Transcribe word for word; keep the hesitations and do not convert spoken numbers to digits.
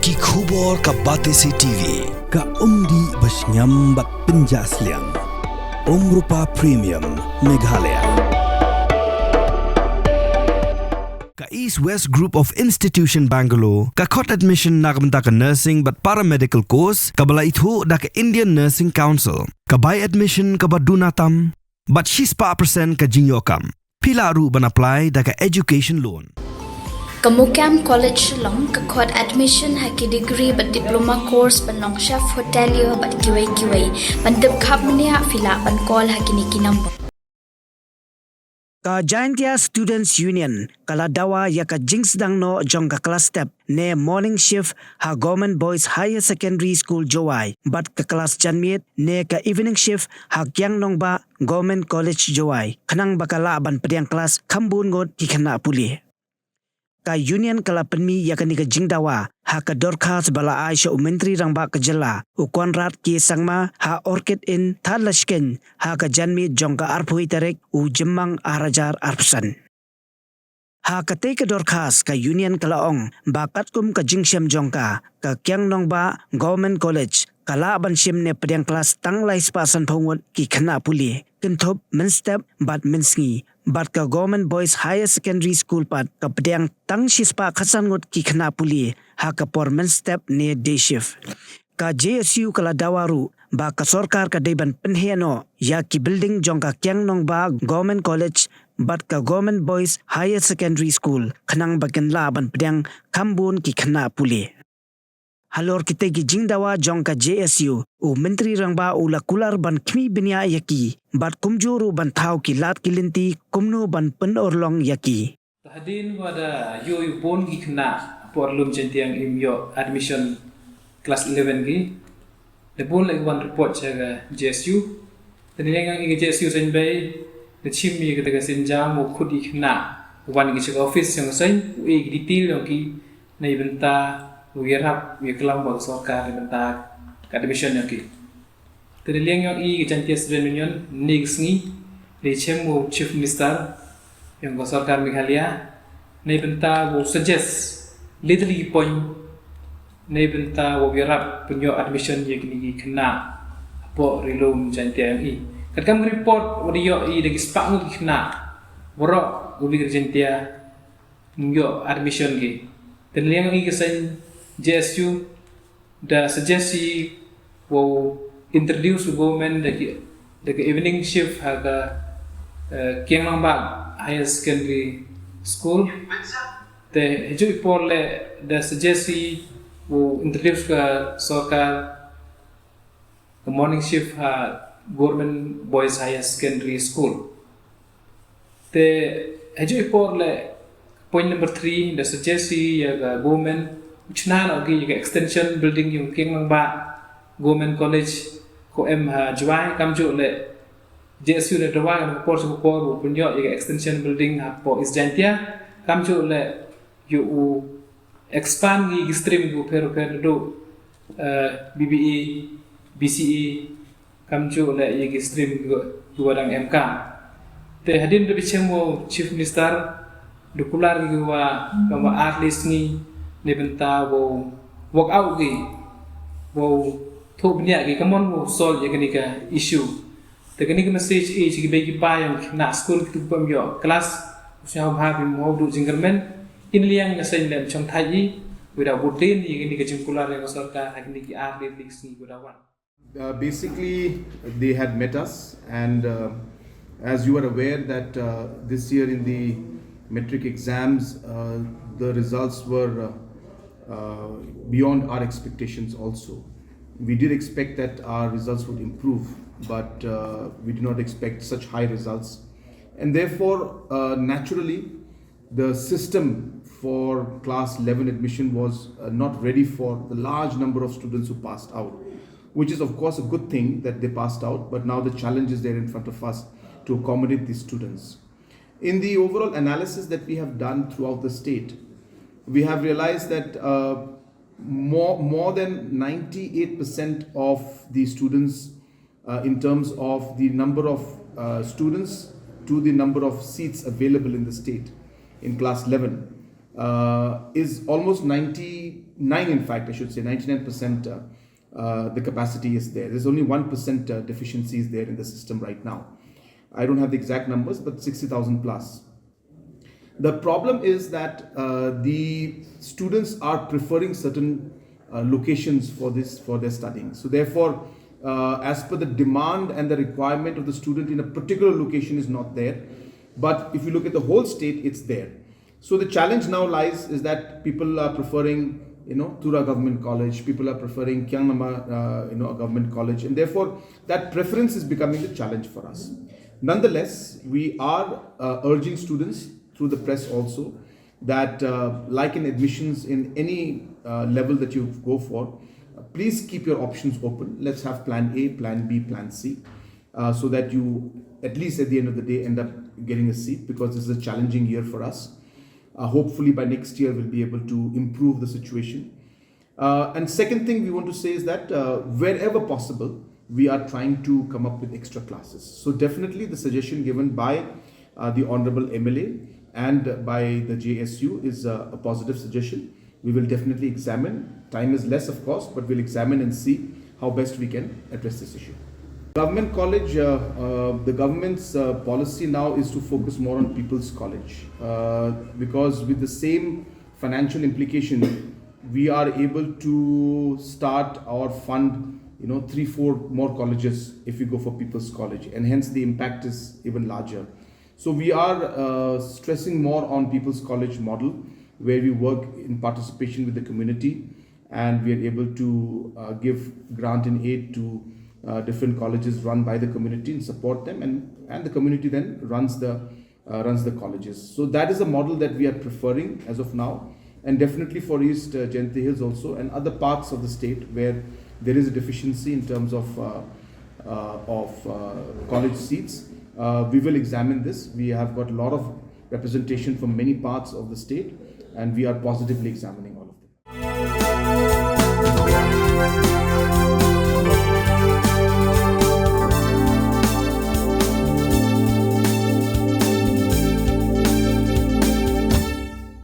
Ki khubor ka Batesi T V. Ka umdih ba shngiam bad pynjah sliang. Umrupa Premium Meghalaya. Ka East West Group of Institution Bangalore, ka khot admission na ka bynta ka nursing bad paramedical course, kaba la ithuh da ka Indian Nursing Council. Ka bai admission kaba duna tam, bad shispah percent ka jingïoh kam. Phi lah ruh ban apply da ka education loan. Ka Muqam College Shillong ka khot admission ha ki degree bad diploma course ban long chef hotelier bad kiwei kiwei. Ban tip khapbniah phi lah ban call ha kine ki number. Ka Jaintia Students Union ka la dawa ïa ka jingsdang noh jong ka klas step ne morning shift ha Government Boys Higher Secondary School Jowai bad ka klas janmiet ne ka evening shift ha Kiang Nangbah Government College Jowai, khnang ba ka lah ban pdiang klas kham bun ngut ki khynnah pule. Ka union ka la pynmih ïa kane ka jingdawa ha ka dorkhas ba la ai sha u Myntri Rangbah ka jylla u Conrad K Sangma ha Orchid Inn, Thadlaskein, ha ka janmiet jong ka arphew tarik u Jymmang arhajar arphew san. Ha katei ka dorkhas ka union ka la ong ba katkum ka jingshem jong ka, ka Kiang Nangbah Government College ka lah ban shim ne pdiang klas tang laispah sanphew ngut ki khynnah pule, kynthup mynstep bad mynsngi, bad ka Government Boys Higher Secondary School pat ka pdiang tang shispah khatsan ngut ki khynnah pule ha ka por mynstep ne day shift. Ka J S U ka la dawa ruh ba ka sorkar ka dei ban pynheh noh ïa ki building jong ka Kiang Nangbah Government College bad ka Government Boys Higher Secondary School, khnang ba kin lah ban pdiang kham bun ki khynnah pule. Halor kitei ki jingdawa jong ka J S U, u Myntri Rangbah u la kular ban khmih bniah ïa ki bad kumjuh ruh ban thaw ki lad ki lynti kumno ban pynurlong ïa ki. Te hadien ba da ïoh ïa u bun ki khynnah hapoh Ri-lum Jaiñtia ym ïoh admission class eleven ki, da bun leh ki wan report sha ka J S U. Te ngi ïa ka J S U saiñ bei da shim ïa kata ka sienjam u khot ïa ki khynnah, u wan ki sha ka office jong ka saiñ, u ai ki detail jong ki, na i bynta u ïarap u ïaklam bad ka sorkar na i bynta ka admission jong ki. Te da liang ïong i ka Jaintia Student Union, ne ka sngi da i chem u Chief Minister jong ka sorkar Meghalaya, na i bynta u suggest lei tylli ki point na i bynta u ïarap pynïoh admission ïa kine ki khynnah hapoh Ri-lum Jaiñtia ïong i. Katkam ka report u da ïoh i da ki spah ngut ki khynnah baroh u ri ka Jaintia ym ïoh admission ki. Te na liang i ka saiñ J S U da suggest i wow introduce u government da ki, da ka evening shift ha ka, eh, Kiang Nangbah Higher Secondary School. Te ha juh i por leh da suggest i wow introduce ka sorkar ka morning shift ha Government Boys Higher Secondary School. Te ha juh i por leh point number three da suggest i ïa ka government u chna noh ki ïa ka extension building ïong Kiang Nangbah Government College ko em ha Jowai, kamjuh leh J S U ne dawa ka por sha ka por u pynïoh ïa ka extension building hapoh East Jaiñtia, kamjuh leh ïa u expand ki, ki stream ki pher pher naduh, eh, B B A, B C A, kamjuh leh ïa ki stream ki, ki wa dang em kam. Te hadien da bishar mo Chief Minister da kular ki wa, ka wa ar list ngi ne bynta wow work out ki, wow thoh bniah ki kamon wow solve ïa kane ka issue. Te kane ka message i sha ki bei ki pa ïong ki khynnah skul ki tu bym ïoh klas, u sngewbha bym hau duh jingkyrmen. Kin liang nga seng lem chong thai i, without butin i kane ka jingkular ïong ka sorkar ha kine ki ar leit leit sngi without one. Uh, basically, they had met us, and uh, as you are aware that uh, this year in the matric exams, uh, the results were uh, uh, beyond our expectations also. We did expect that our results would improve, but uh, we did not expect such high results. And therefore, uh, naturally, the system for class eleven admission was uh, not ready for the large number of students who passed out, which is, of course, a good thing that they passed out, but now the challenge is there in front of us to accommodate these students. In the overall analysis that we have done throughout the state, we have realized that uh, more, more than ninety-eight percent of the students, uh, in terms of the number of uh, students to the number of seats available in the state in class eleven, uh, is almost ninety, nine, in fact, I should say, ninety-nine percent, uh, uh, the capacity is there. There's only one percent, uh, deficiency is there in the system right now. I don't have the exact numbers, but sixty thousand plus. The problem is that, uh, the students are preferring certain, uh, locations for this, for their studying. So therefore, uh, as per the demand and the requirement of the student in a particular location is not there. But if you look at the whole state, it's there. So the challenge now lies is that people are preferring, you know, Tura Government College, people are preferring Kiang Namar, uh, you know, a government college, and therefore that preference is becoming the challenge for us. Nonetheless, we are, uh, urging students through the press also that, uh, like in admissions in any, uh, level that you go for, uh, please keep your options open. Let's have plan A, plan B, plan C, uh, so that you, at least at the end of the day, end up getting a seat, because this is a challenging year for us. Uh, hopefully, by next year, we'll be able to improve the situation. Uh, and second thing we want to say is that, uh, wherever possible, we are trying to come up with extra classes. So definitely the suggestion given by, uh, the Honorable M L A and by the J S U is a, a positive suggestion. We will definitely examine. Time is less, of course, but we'll examine and see how best we can address this issue. Government college, uh, uh, the government's, uh, policy now is to focus more on people's college, uh, because with the same financial implication, we are able to start or fund, you know, three, four more colleges if we go for people's college, and hence the impact is even larger. So we are, uh, stressing more on people's college model, where we work in participation with the community, and we are able to, uh, give grant and aid to, uh, different colleges run by the community and support them, and, and the community then runs the, uh, runs the colleges. So that is the model that we are preferring as of now. And definitely for East, uh, Jaiñtia Hills also, and other parts of the state where there is a deficiency in terms of, uh, uh, of, uh, college seats, uh, we will examine this. We have got a lot of representation from many parts of the state, and we are positively examining all of them.